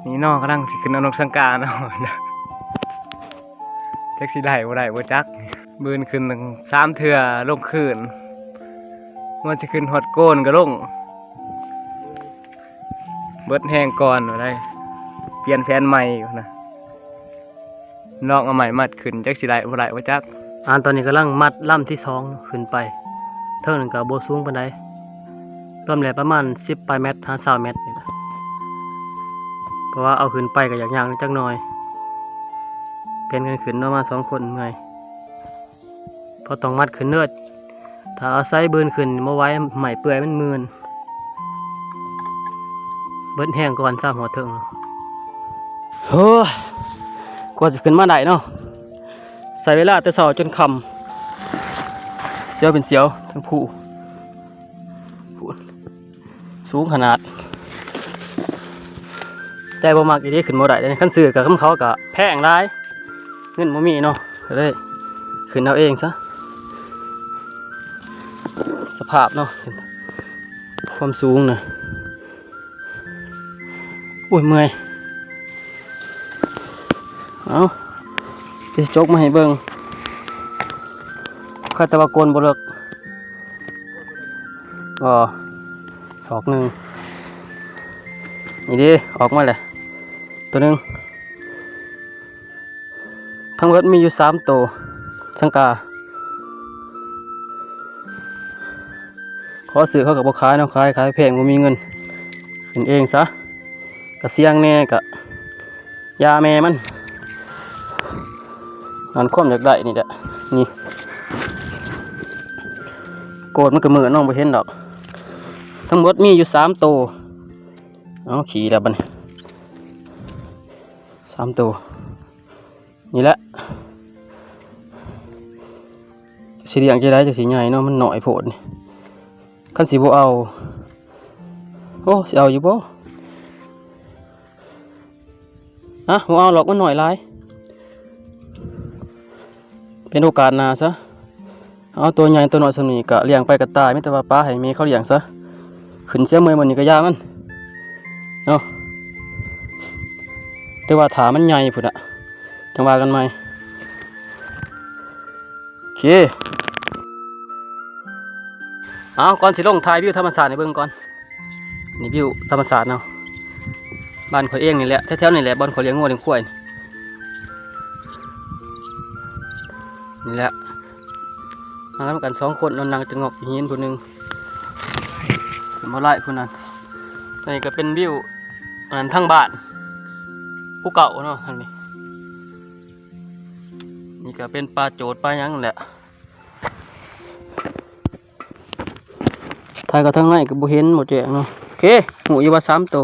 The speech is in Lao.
ນີ້ເນາະ ກຳລັງຊິຂຶ້ນເອົານົກສັງກາເນາະ ຈັກຊິໄດ້ບໍ່ໄດ້ບໍ່ຈັກ. ບືນຂຶ້ນສາມເທື່ອ ລົງຄືນ ວ່າຊິຂຶ້ນຮອດໂກນກໍລົງ. ເບິດແຮງກ່ອນວ່າໄດ້ ປ່ຽນແຜນໃໝ່ຢູ່ນະ. ລອງເອົາໄມ້ມັດຂຶ້ນ ຈັກຊິໄດ້ບໍ່ໄດ້ບໍ່ຈັກ. ອ່າ ຕອນນີ້ກຳລັງມັດລຳທີສອງຂຶ້ນໄປ. ເທິງນັ້ນກໍບໍ່ສູງປານໃດ ລວມແລ້ວປະມານສິບປາຍແມັດ ຫາຊາວແມັດນີ້ລະ. ເພາະວ່າເອົາຂຶ້ນໄປກໍຢາກຍ່າງຈັກໜ່ອຍ. ປ່ຽນກັນຂຶ້ນເນາະ ມາສອງຄົນເມື່ອຍ. ເພາະຕ້ອງມັດຂຶ້ນເດີ ຖ້າເອົາໃສ່ບືນຂຶ້ນບໍ່ໄຫວ ໄມ້ເປື່ອຍມັນມື່ນ. ເບິດແຮງກ່ອນ ຊາວຫົວເທິງ. ໂອ້ຍ ກວ່າຊິຂຶ້ນມາໄດ້ເນາະ ໃຊ້ເວລາແຕ່ເຊົ້າຈົນຄ່ຳ. ສຽວເປັນສຽວ ທັງພູ ພູ ສູງຂະໜາດ. ໃຈບໍ່ມັກອີ່ຫຼີ ຂຶ້ນບໍ່ໄດ້ເດ້. ຄັນຊື້ກັບເຂົາກໍແພງຫຼາຍ ເງິນບໍ່ມີເນາະ ກໍເລີຍຂຶ້ນເອົາເອງຊະ. ສະພາບເນາະ ຄວາມສູງນະ. ໂອ້ຍ ເມື່ອຍ. ເອົາ ຊິຈົກມາໃຫ້ເບິ່ງ. ຄາດແຕ່ວ່າໂກນບໍ່ເລິກ. ອໍ ສອກໜຶ່ງ. ນີ້ເດ້ ອອກມາແລ້ວ ໂຕໜຶ່ງ. ທັງໝົດມີຢູ່ສາມໂຕ ສັງກາ. ຂໍຊື້ເຂົາກໍບໍ່ຂາຍເນາະ ຂາຍ ຂາຍແພງ ບໍ່ມີເງິນ. ຂຶ້ນເອງຊະ ກະສ່ຽງແດ່ ກະຢ່າແມ່ມັນ. ນັ້ນ ຄວາມຢາກໄດ້ນີ້ແຫຼະ ນີ້ ໂກນມັນກໍມືດເນາະ ບໍ່ເຫັນດອກ. ທັງໝົດມີຢູ່ສາມໂຕ. ເອົາ ຂີ່ແລ້ວບັດນີ້ ສາມໂຕ. ນີ້ແຫຼະ ຊິລ້ຽງຈັ່ງໃດຈັ່ງຊິໃຫຍ່ເນາະ ມັນນ້ອຍໂພດນີ້. ຄັນຊິບໍ່ເອົາ ໂອ້ ຊິເອົາຢູ່ບໍ່? ອະ ບໍ່ເອົາດອກ ມັນນ້ອຍຫຼາຍ. ເປັນໂອກາດໜ້າຊະ. ເອົາ ຕົວໃຫຍ່ຕົວນ້ອຍສ່ຳນີ້ກະລ້ຽງໄປກະຕາຍ ມີແຕ່ວ່າປະໃຫ້ແມ່ເຂົາລ້ຽງຊະ. ຂຶ້ນເສຍເມື່ອຍມື້ນີ້ກະຢ່າມັນເນາະ. ແຕ່ວ່າຖ້າມັນໃຫຍ່ພຸ້ນນະ ຈັ່ງວ່າກັນໃໝ່. ໂອເຄ ເອົາ ກ່ອນຊິລົງ ຖ່າຍວິວທຳມະຊາດໃຫ້ເບິ່ງກ່ອນ. ນີ້ວິວທຳມະຊາດເນາະ ບ້ານຂ້ອຍເອງນີ້ແຫຼະ ແຖວໆນີ້ແຫຼະ ບ່ອນຂ້ອຍລ້ຽງງົວລ້ຽງຄວາຍ. ນີ້ແຫຼະ ມານຳກັນສອງຄົນເນາະ ນັ່ງຈະງອກຫີນຜູ້ໜຶ່ງ ໝໍຫຼາຍຜູ້ນັ້ນ. ອັນນີ້ກໍເປັນວິວ ອັນນັ້ນ ທາງບ້ານພູເກົ່າເນາະ ທາງນີ້. ນີ້ກໍເປັນປ່າໂຈດປ່າຫຍັງແຫຼະ. ຖ່າຍເຂົ້າທາງໃນກໍບໍ່ເຫັນ ບໍ່ແຈ້ງເນາະ. ໂອເຄ ຮູ້ຢູ່ວ່າສາມໂຕ.